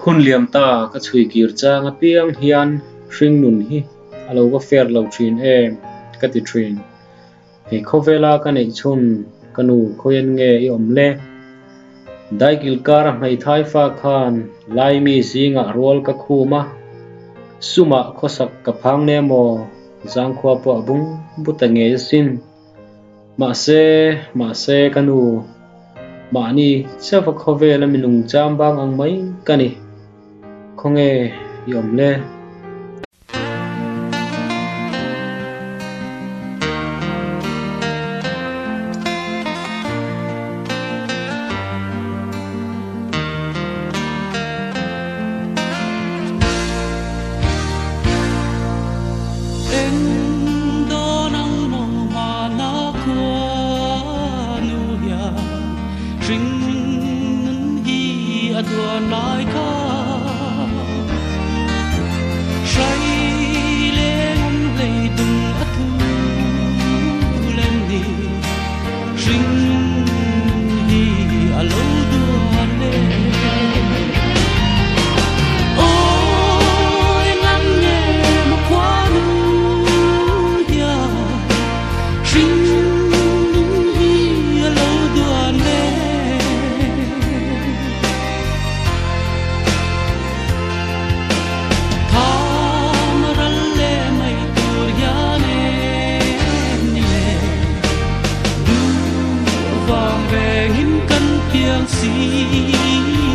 Hun liam ta ka chhui kir chang apiang hian hringnun hi a lo va fair lo thin em ka ti thin. He khawvela ka neih chhun ka nu khawian nge i awm le? Daikil kara hmeithai fa khan Laimi zingah rual ka khum a, sumah khawsak ka phang ne maw zangkhua pawh a bung bu ta ngei asin. Mahse, mahse ka nu, mahni chauha khawvela minung cham bang ang mai ka ni. Khawnge i awm le?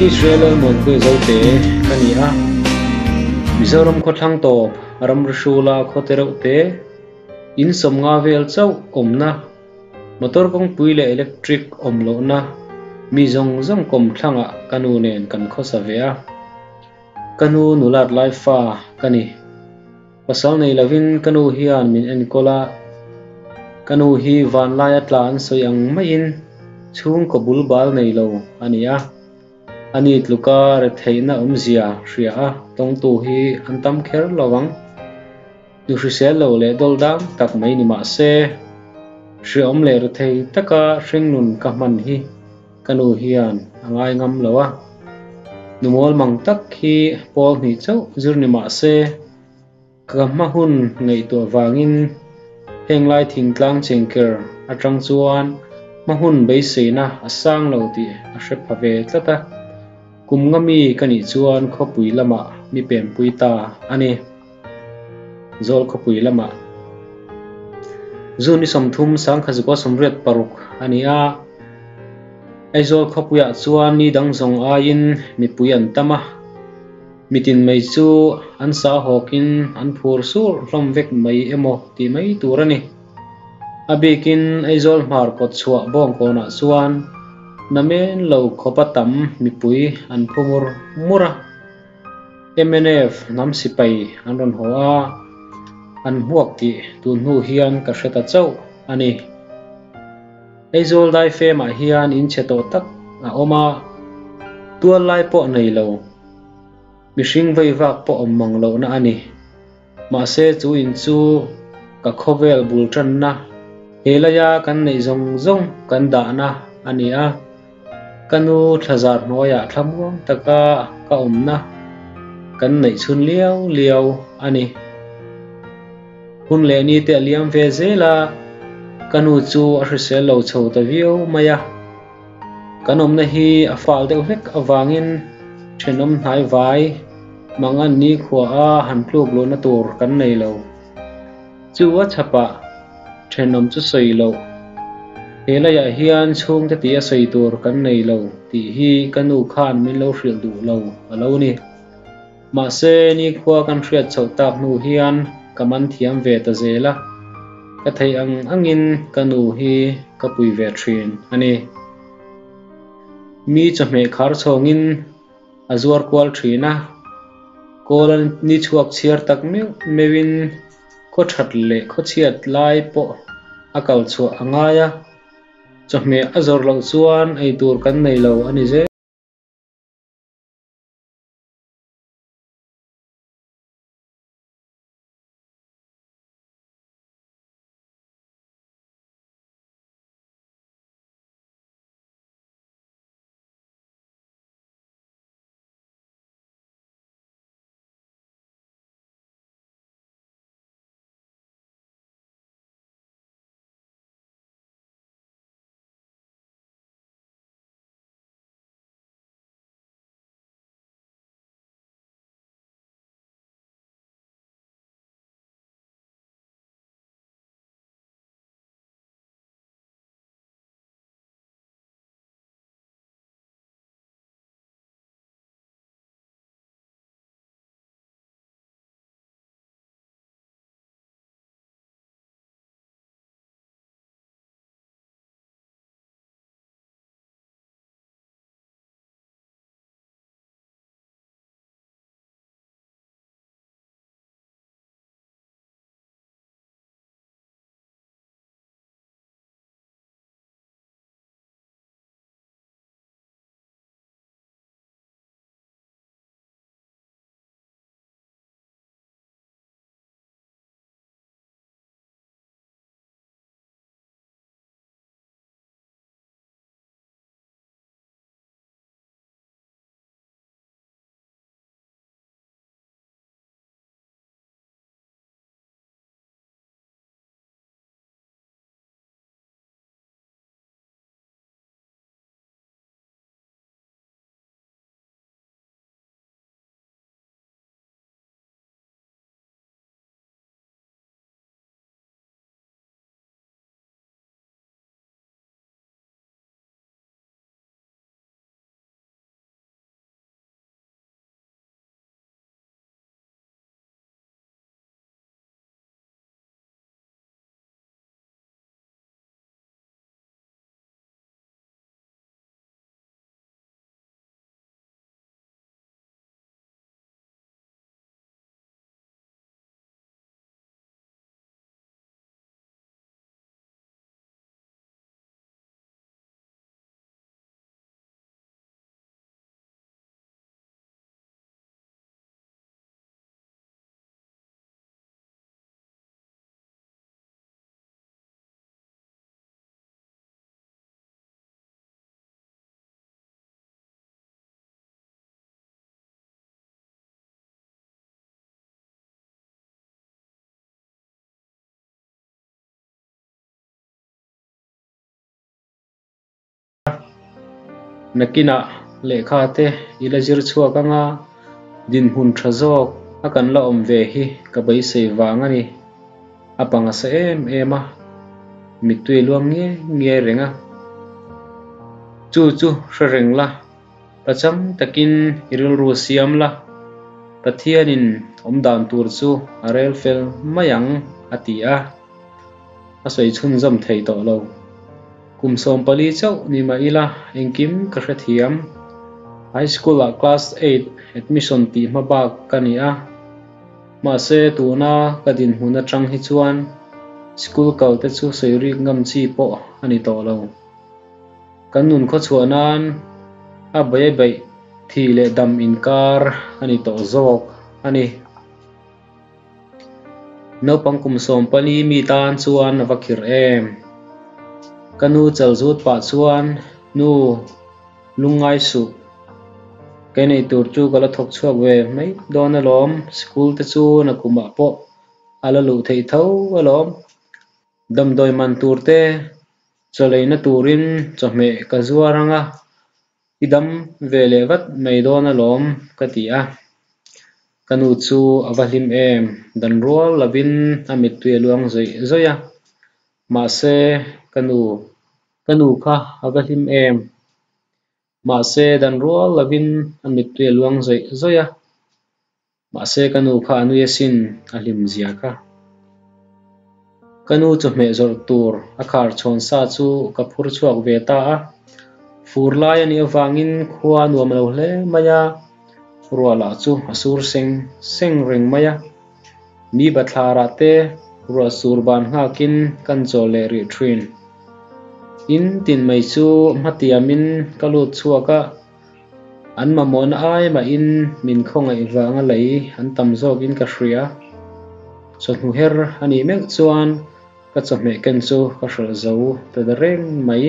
Israel Lalmuanpuia Zote ka ni a, Mizoram khawthlang tawp ramri hrula khaw te reuh te, in sawmnga vel chauh awmna, motor kawngpui leh electric awm lohna mi zawng zawng kawmthlangah ka nu nen kan khawsa ve a. Ka nu nulat lai fa ka ni. Pasal nei lovin ka nu hian min enkawl a, ka nu hi vanlaia tla an sawi ang maiin chhungkaw bul bal nei lo a ni a. Ani tluka retheihna awmzia hria a tawngtu hi an tam kher lo ang. Nu hrisel lo leh dawl dang tak mai ni mah se, hriaawm leh rethei taka hringnun ka hman hi ka nu hian a ngai ngam lo a. Nu mawl mang tak hi pawl hnih chauh zir ni mah se, ka hma hun ngaihtuah vangin heng lai thingtlang chengker atang chuan hma hun beiseina a sang lo tih a hre pha ve tlat a. Kum nga mi ka nih chuan khawpui lamah mi penpui ta a ni. Zawl khawpui lamah June ni 30 1986 a ni a. Aizawl khawpuiah chuan ni dang zawng aiin mipui an tam a, mitin mai chu an sa hawkin an phur sur hlawm vek mai emaw tih mai tur a ni. A bikin Aizawl hmar kawt chhuah bawngkawnah chuan namen lo khawpa tam mipui an phu mur mur a. Mnf hnam sipai an rawn haw a, an hmuak tih tun hnu hian ka hre ta chauh a ni. Aizawl daifemah hian in chhe tawh tak a awm a, tual lai pawh nei lo, mihring vei vak pawh awm mang lohna a ni. Mahse chu in chu ka khawvel bul tanna, he laia kan neih zawng zawng kan dahna a ni a. Ka nu thlazar hnuaiah thlamuang taka ka awmna kan neih chhun liau liau a ni. Hun leh ni te a liam ve zel a, ka nu chu a hrisel lo chho ta viau mai a. Kan awmna hi a fal deuh hlek avangin thenawm hnai vai mangan nikhua a han tluk luhna tur kan nei lo. Chu a chhapah thenawm chu sawi loh. He laiah hian chhungte tih a sawi tur kan nei lo tih hi ka nu khan min lo hrilh duh lo a lo ni. Mahse, nikhua kan hriat chhoh tak hnu hian ka man thiam ve ta zel a, ka theih ang angin ka nu hi ka pui ve thin a ni. Mi chawhmeh khar chhawngin a zuar kual thin a, kawl a ni chhuak chhiar tak meuh meuhin khaw that leh khaw chhiat lai pawh a kal chhuah a ngai a, chawhmeh a zawrh loh chuan eitur kan nei lo a ni zel. Nakinah lehkha te i la zir chhuak anga dinhmun tha zawk a kan la awm ve hi ka beisei vang a ni. A pang a sa em em a, mittui a luang ngiai ngiai reng a. Chu chu hre reng la, pachang takin i rilru siam la, Pathianin awm dan tur chu a rel fel mai ang a ti a. A sawi chhunzawm thei tawh lo. Kum 14 chauh ni mah ila engkim ka hrethiam. High School ah Class 8 admission tih hma bak ka ni a. Mahse tuna ka dinhmun atang hi chuan school kal te chu sawi rik ngam chi pawh a ni tawh lo. Kan nun khawchhuah nan a bei beih thi leh dam inkar a ni tawh zawk a ni. Naupang kum 14 mi tan chuan a va khirh em. Ka nu chal zut pah chuan nu lungngai suh. Kei nei tur chu ka la thawk chhuak ve mai dawn alawm. School te chu nakumah pawh a la luh theih tho alawm. Damdawi man tur te chawleina turin chawhmeh ka zuar anga i dam ve leh vat mai dawn alawm ka ti a. Ka nu chu a va hlim em. Dan rual lovin a mittui a luang zawih zawih a. Mahse ka nu ka nu kha a va hlim em. Mahse dan rual lovin a mittui a luang zawih zawih a. Mahse ka nu kha a nui asin a hlim zia kha. Ka nu chawhmeh zawrh tur a khar chhawn sa chu ka phur chhuak ve ta a. Fur lai a nih avangin khua a nuam lo hle mai a. Ruah lah chu a sur seng seng reng mai a. Mi bathlarah te ruah sur ban nghakin kan chawl leh rih thin. In tin mai chu hmatiamin ka lut chhuak a. An mamawhna ai mahin min khawngaih vanga lei an tam zawkin ka hria. Chawhnu her a nih meuh chuan ka chawhmeh ken chu ka hralh zo ta reng mai.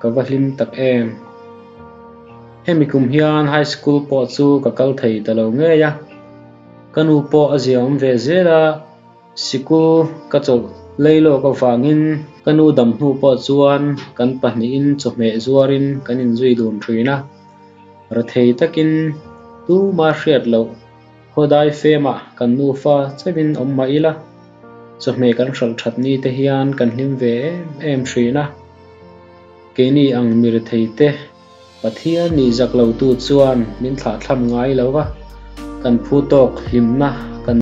Ka va hlim tak em. Hemi kum hian high school pawh chu ka kal thei ta lo ngei a. Ka nu pawh a zia awm ve zel a. Sikul ka chawlh lei lawk avangin ka nu dam hnu pawh chuan kan pahnihin chawhmeh zuarin kan inzui dun thin a. Rethei takin tuma hriat loh khawdai femah kan nufa chauhin awm mah ila. Chawhmeh kan hralh that ni te hian kan hlim ve em em thin a. Keini ang mi rethei te Pathian nih zak lo tu chuan min thlahthlam ngai lo va. Kan phu tawk hlimna kan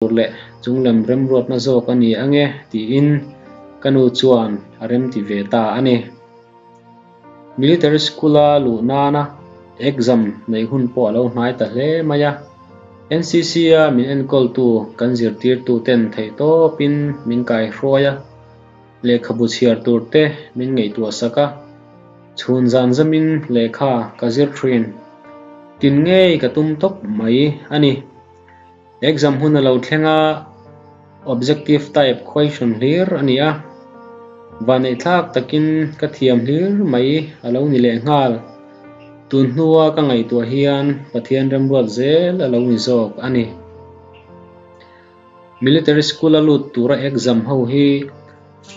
tur leh chunglam remruatna zawk a ni ange tiin ka nu chuan a remti ve ta a ni. Military School-a luh nana exam neih hun pawh a lo hnai ta hle mai a. NCC-a min enkawltu kan zirtirtuten theihtawpin min kaihruai a, lehkhabu chhiar tur te min ngaihtuah sak a, chhun zan zamin lehkha ka zir thin. Tin ngei ka tum tawp mai a ni. Exam hun a lo thleng a, objective type question hlir a ni a, vaneihthlak takin ka thiam hlir mai a lo ni leh nghal. Tun hnua ka ngaihtuah hian Pathian remruat zel a lo ni zawk a ni. Military School a lut tura exam ho hi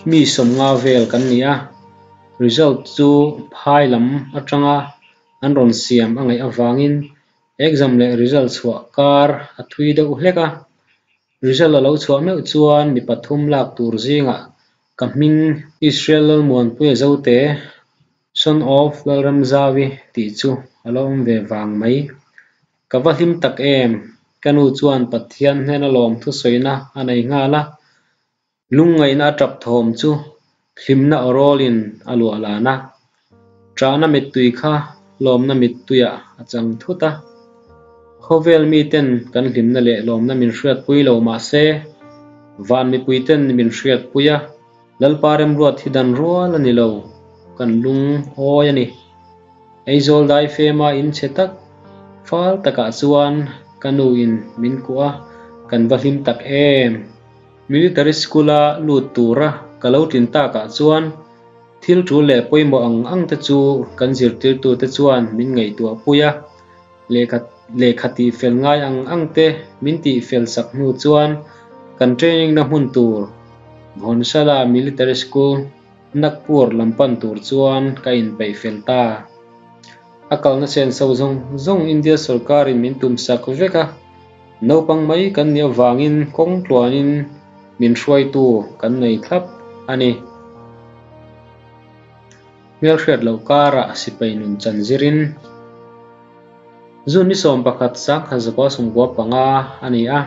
mi sawmnga vel kan ni a, result chu phai lam atanga an rawn siam a ngaih avangin exam leh result chhuah kar a thui deuh hlek a. Result a lo chhuah meuh chuan mi pathum lak tur zingah ka hming Israel Lalmuanpuia Zote, Son of Lalramzawi tih chu a lo awm ve vang mai. Ka va hlim tak em! Ka nu chuan Pathian hnena lawm thusawina a nei nghal a, lungngaihna a tap thawm chu hlimna aw rawlin a luah lan a. Ṭahna mittui kha lawmna mittuiah a chang thut a. Khawvel miten kan hlimna leh lawmna min hriatpui lo mah se, van mipuiten min hriatpui a, Lalpa remruat hi dan rual a ni lo, kan lung awi a ni. Aizawl daifema in chhe tak fal takah chuan ka nu in min kuah a, kan va hlim tak em! Military School-a lut tura ka lo tlin takah chuan thil tul leh pawimawh ang ang te chu kan zirtirtute chuan min ngaihtuah pui a, lehkha lehkha tihfel ngai ang ang te min tihfel sak hnu chuan kan training na hmun tur Bhonsala Military School Nagpur lam pan tur chuan ka inpeih fel ta. A kalna senso zawng zawng India sorkarin min tum sak vek a, naupang mai kan nih avangin kawng tluanin min hruaitu kan nei thlap a ni. Hmelhriat loh karah sipai nun chan zirin June ni 11 1995 a ni a,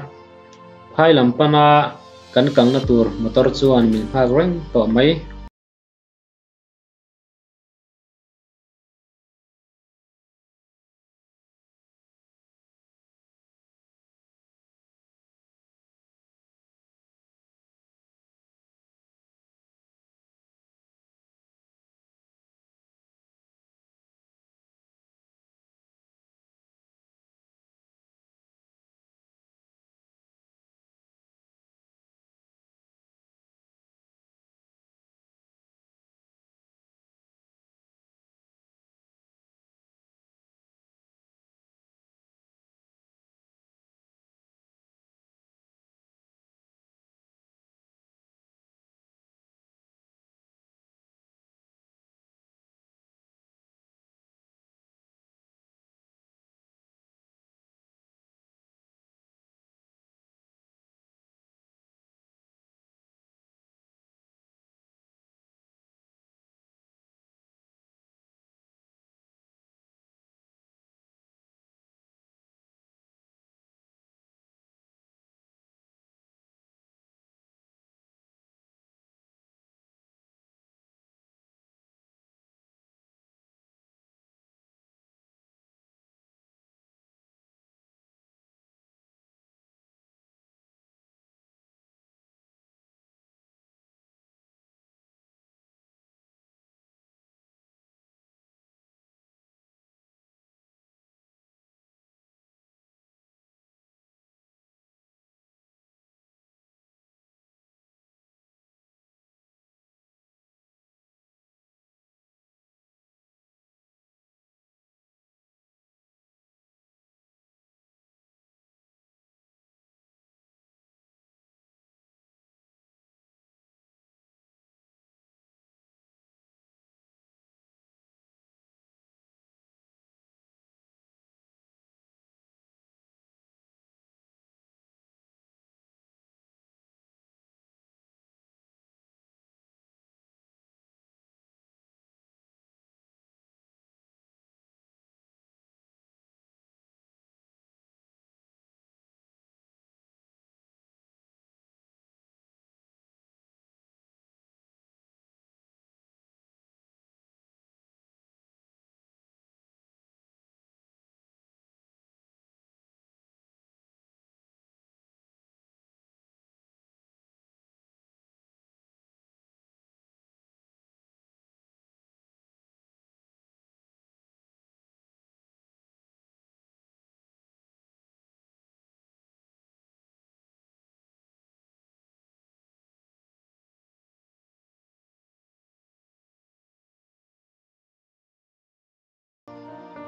phai lam pana kan kalna tur motor chuan min nghak reng tawh mai.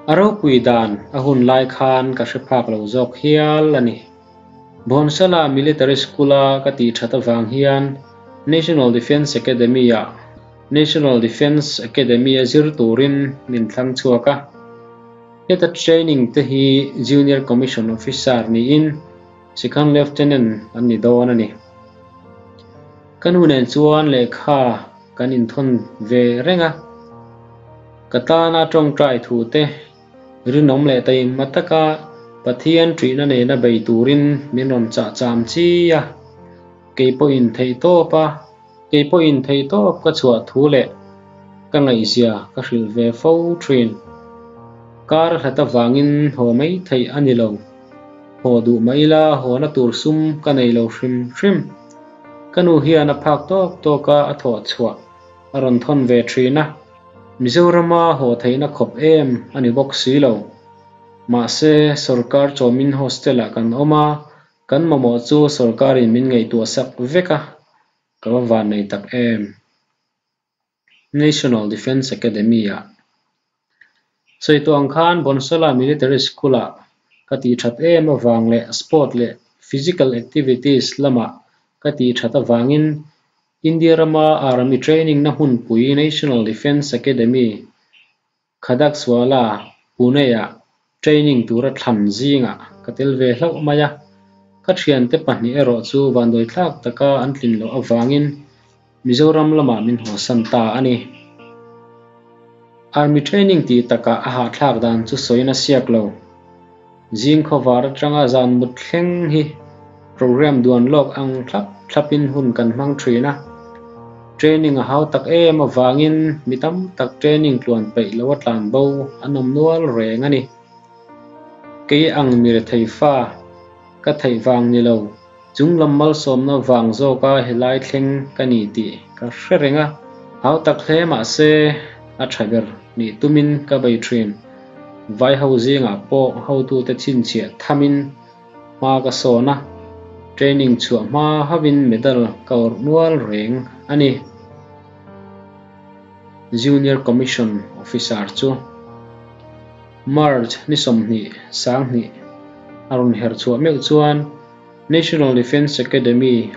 A ropui dan a hun lai khan ka hre phak lo zawk hial a ni. Bhonsala Military School-a ka tih that avang hian National Defence Academy-ah National Defence Academy-a zir turin min thlang chhuak a. Heta training te hi Junior Commission Officer niin Second Lieutenant an ni dawn a ni. Ka nu nen chuan lehkha kan inthawn ve reng a, ka tana tawngtai thu te rinawm leh taima taka Pathian ṭihna nena bei turin min rawn chah cham chi a, kei pawhin theih tawp a, kei pawhin theih tawp ka chhuah thu leh ka ngaihzia ka hrilh ve fo ṭhin. Kar a hlat avangin haw mai theih a ni lo. Haw duh mah ila hawna tur sum ka nei lo hrim hrim. Ka nu hian a phak tawk tawk a a thawh chhuah a rawn thawn ve thin a. Mizorama haw theihna khawp em a ni bawk si lo. Mahse, sorkar chawmin hostel ah kan awm a, kan mamawh chu sorkarin min ngaihtuah sak vek a, ka va van nei tak em. National Defence Academy-ah. Sawi tawh ang khan Bonsala Military School-ah ka tih that em avang leh sport leh physical activities lamah ka tih that avangin India rama Army training-na hmunpui National Defence Academy Khadakswala, Pune-ah training tura thlan zingah ka tel ve hlauh mai a. Ka thiante pahnih erawh chu vanduaithlak taka an tlin loh avangin Mizoram lamah min hawsan ta a ni. Army training tih takah a hahthlak dan chu sawiin a siak lo. Zing khawvar atanga zan mut thleng hi program duan lawk ang thlap thlapin hun kan hmang thin a. Training a hau tak em avangin mi tam tak training tluan peih lo a tlan bo an awm nual reng a ni. Kei ang mi rethei fa ka theih vang ni lo. Chung lam malsawmna vang zawka helai thleng ka ni tih ka hre reng a, hau tak hle mah se a tha ber nih tumin ka bei thin. Vai ho zingah pawh hotute chhinchhiah thamin hma ka sawn a, training chhuah hma hauhin medal ka awrh nual reng a ni. Junior Commission Officer chu March ni 20 20 a rawn her chhuah meuh chuan National Defence Academy.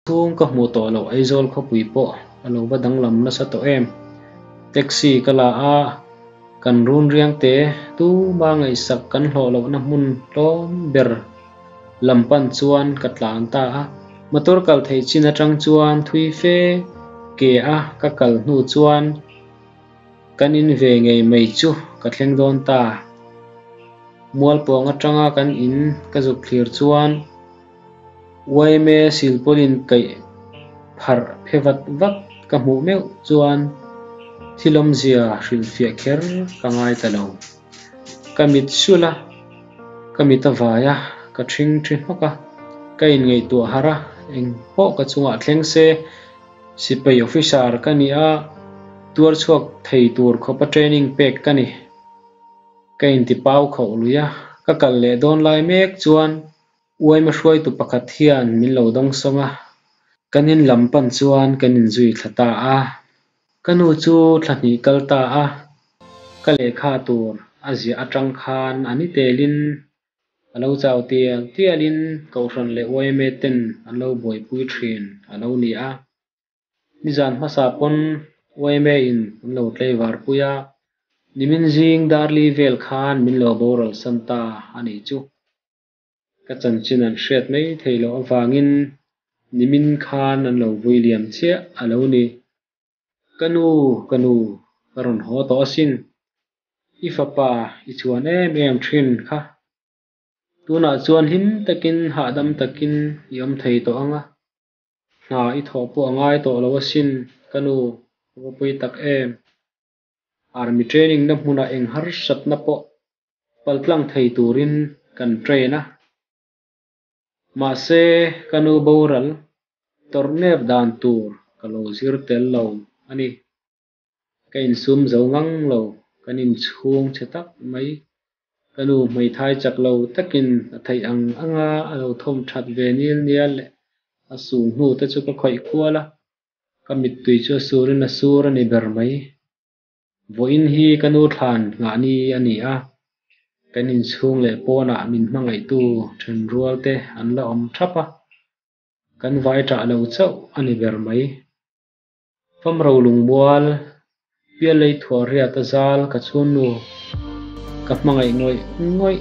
Chhung ka hmuh tawh loh Aizawl khawpui pawh a lo va danglam nasa tawh em. Taxi ka la a, kan run riang te tuma ngaihsak kan hlawh lohna hmun tlawm ber lam pan chuan ka tlan ta a. Motor kal theih chin atang chuan thui fe ke a ka kal hnu chuan kan in ve ngei mai chu ka thleng dawn ta. Mualpawng atanga kan in ka zuk thlir chuan Yma silpawlin kaih pharh phe vat vat ka hmuh meuh chuan thil awmzia hrilhfiah kher ka ngai ta lo. Ka mit sulh a, ka mit a vai a, ka ṭhing ṭhi hnawk a, ka inngaihtuah harh a, eng pawh ka chungah thleng se sipai officer ka ni a, tuar chhuak thei tur khawpa training pek ka ni. Ka intipau khauh lui a, ka kal leh dawn lai mek chuan Uaima hruaitu pakhat hian min lo dawngsawng a, kan in lam pan chuan kan inzui thla ta a. Ka nu chu thla hnih kal ta a, ka lehkha tur a ziah atang khan a ni telin a lo chau tial tialin Kohhran leh yma ten an lo buaipui thin a lo ni a. Nizan hmasa pawn yma in an lo tlaivar pui a, nimin zing darli vel khan min lo boral san ta a nih chu. Ka chanchin an hriat mai thei loh avangin nimin khan an lo vui liam chiah a lo ni. Ka nu, ka nu, ka rawn haw tawh asin. I fapa i chuan em em thin kha. Tunah chuan hlim takin hahdam takin i awm thei tawh ang a. Hna i thawh pawh a ngai tawh lo asin, ka nu, ka va pui tak em. Army training na hmunah eng harsatna pawh paltlang thei turin kan train a. Mahse, ka nu boral tawrh nep dan tur ka lo zir tel lo a ni. Ka insum zo ngang lo, kan inchhung che tak mai. Ka nu hmeithai chak lo takin a theih ang anga a lo thawm that ve nil nial leh a sung hnu te chu ka khawih kual a, ka mittui chu a surin a sur a ni ber mai. Vawiin hi ka nu thlan nghah ni a ni a, kan inchhung leh pawnah min hmangaihtu thenrual te an la awm thap a, kan vai ṭah lo chauh a ni ber mai. Famro lungmual, pialei thuah riat a zal ka chhunnu, ka hmangaih ngawih ngawih.